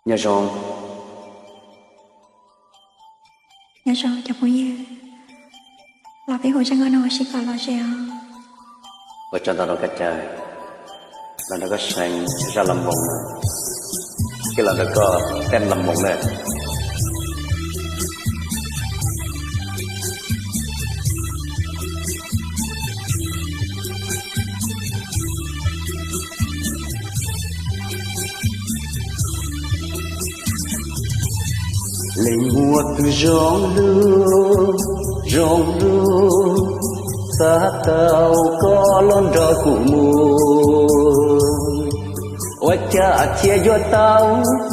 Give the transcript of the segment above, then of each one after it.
Nyob zoo, nyob zoo cov phooj ywg, los peb hu zaj nkauj no ua si kom lom zem os. Ua tsaug ntau rau koj caw, los nrog koj seev zaj lom moos na, thiab los nrog koj teb lom moos na. Leej muaj tus zoo lug, zoo lug, xav tau koj los nrog kuv mus. Ua cas thiaj yuav tau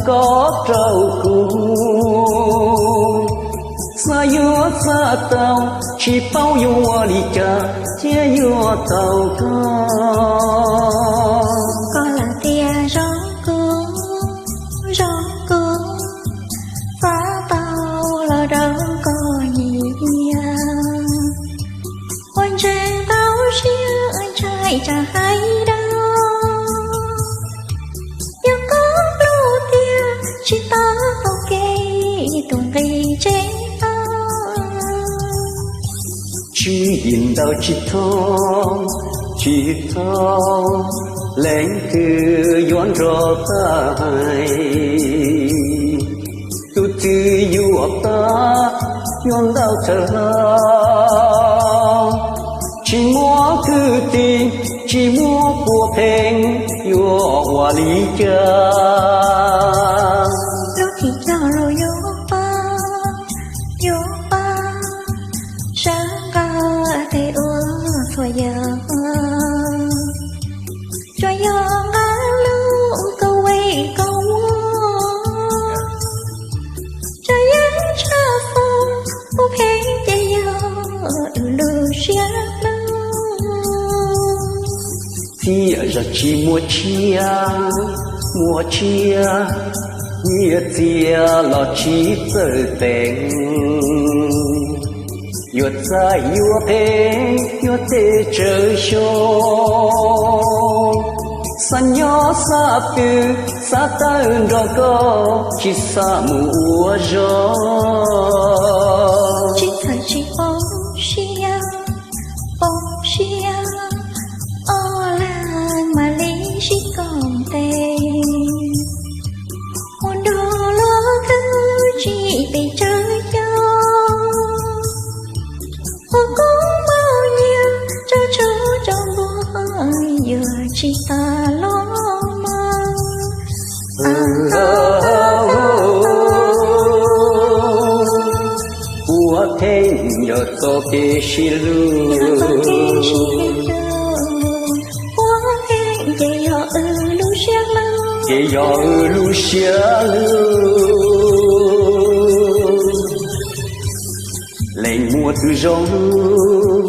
koj rau kuv? Xav yuav xav tau, tsis paub yuav ua li cas thiaj yuav tau koj. Koj lawm tias zoo kuv, zoo kuv, xav tau los rau koj nyiam. Ua ntseeg tau siab ntshai tsam hais rau, yog koj hlub tiag tsis tau tau kev tus nqi tsev tau. Tsis yim ntau tsis thoob, tsis thoob, leej twg yuav nrog tau hais. Tus twg yuav pab yuav ntau txhawj hlo, tsis muaj kwv tij, tsis muaj puav pheej, yuav ua li cas? Lub txim cog lus yuav pab, yuav pab, sawv nqa tes ua txhua yam. Tsuas yog nqa lub kaum veej kaum vuag, tsuas yeej tshaj fo, puav pheej ces yog wb lub siab lug. Txiaj zog tsis muaj tshiab, muaj tshiab, nyiaj txiag los tsis txawj teem. Yuav txaij yuav phem yuav tej tsawg xyoo, xav nyob xav twg xav tawm nrog koj, tsis xav mus ua zog. Tsis txhawj tsis poob siab, poob siab, ob leeg mam li sib koom tes. Ua nrog luag khwv tsis pes tsawg xyoo, ua koob npaum nyiaj tso tshuaj tso npua, yuav tsis tas los mas. Puav pheej yog txoj kev sib hlub, puav pheej ces yog wb lub siab hlub, ces yog wb lub siab hlub. Leej muaj tus zoo lug,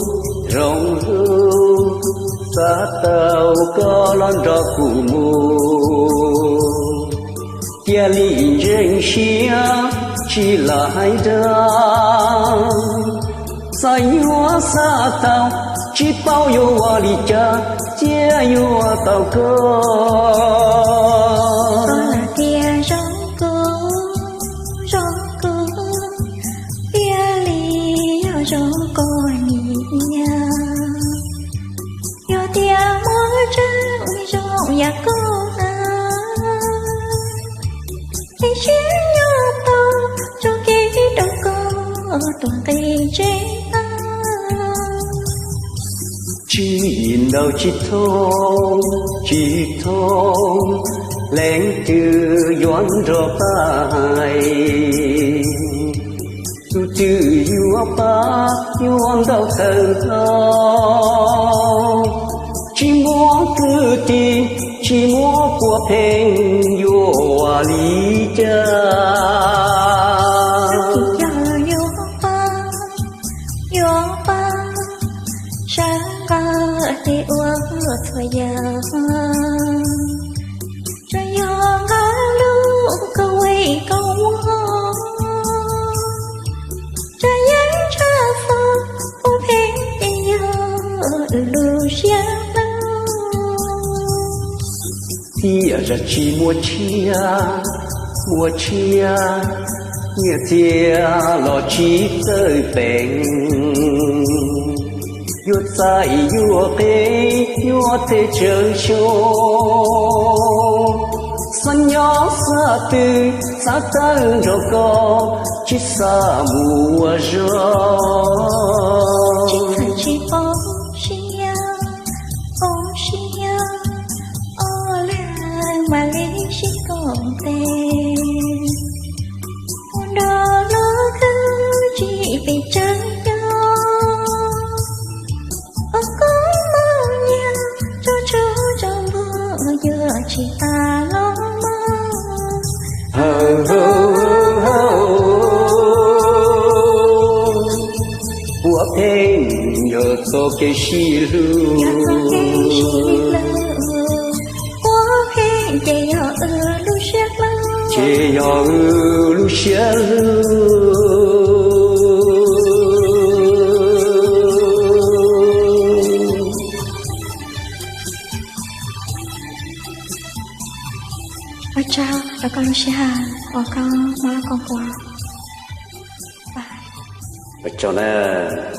zoo lug, xav tau koj los nrog kuv mus. Tiag li ntseeg siab tsis lam hais dag, xav yuav xav tau, tsis paub yuav ua li cas thiaj yuav tau koj. Koj lam tias zoo kuv, zoo kuv, tiag li yog zoo koj niam. Yog tias muaj tseeb zoo yam koj hais, es siab yuav tau tso kev rau koj tus nqi tsev tau. Tsis yim ntau tsis thoob, tsis thoob, leej twg yuav nrog pab hais. Tus twg yuav pab yuav ntau txhawj hlo, tsis muaj kwv tij, tsis muaj puav pheej, yuav ua li cas? Yuav pab, yuav pab, sawv nqa tes ua txhua yam. Tsuas yog nqa lub kaum veej kaum vuag, tsuas yeej tshaj fo, puav pheej ces yog wb lub siab hlub. Tiam zaj tsis muaj tshiab, Ua tshiab, nyiaj txiag los tsis txawj peem, yuav txais yuav qev nyuaj tej tsawv xyoo. Xav nyob xav twg xav tawm nrog koj, tsis xav mus ua zog. Tsis txhawj tsis poob siab, poob siab, ob leeg mam li sib koom tes. Ua nrog lub khwj tsis pes tsawg xyoo, ua koob mus nyiag tsuag tsuag tso npua, yuav tsis tas los mus. Hawm hawm hawm, puav pheej yog txoj kev sib hlub. Puav pheej ces yog wb lub siab hlub, ces yog wb lub siab hlub. Ua tsaug rau koj lub sij hawm uas koj muab los koom kuv. Ua tsaug na,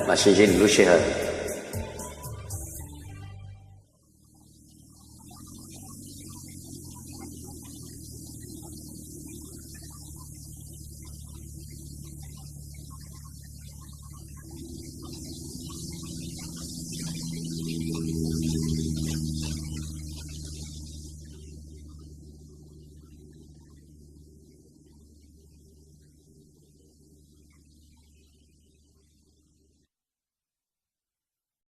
mam sib ntsib lwm lub sij hawm.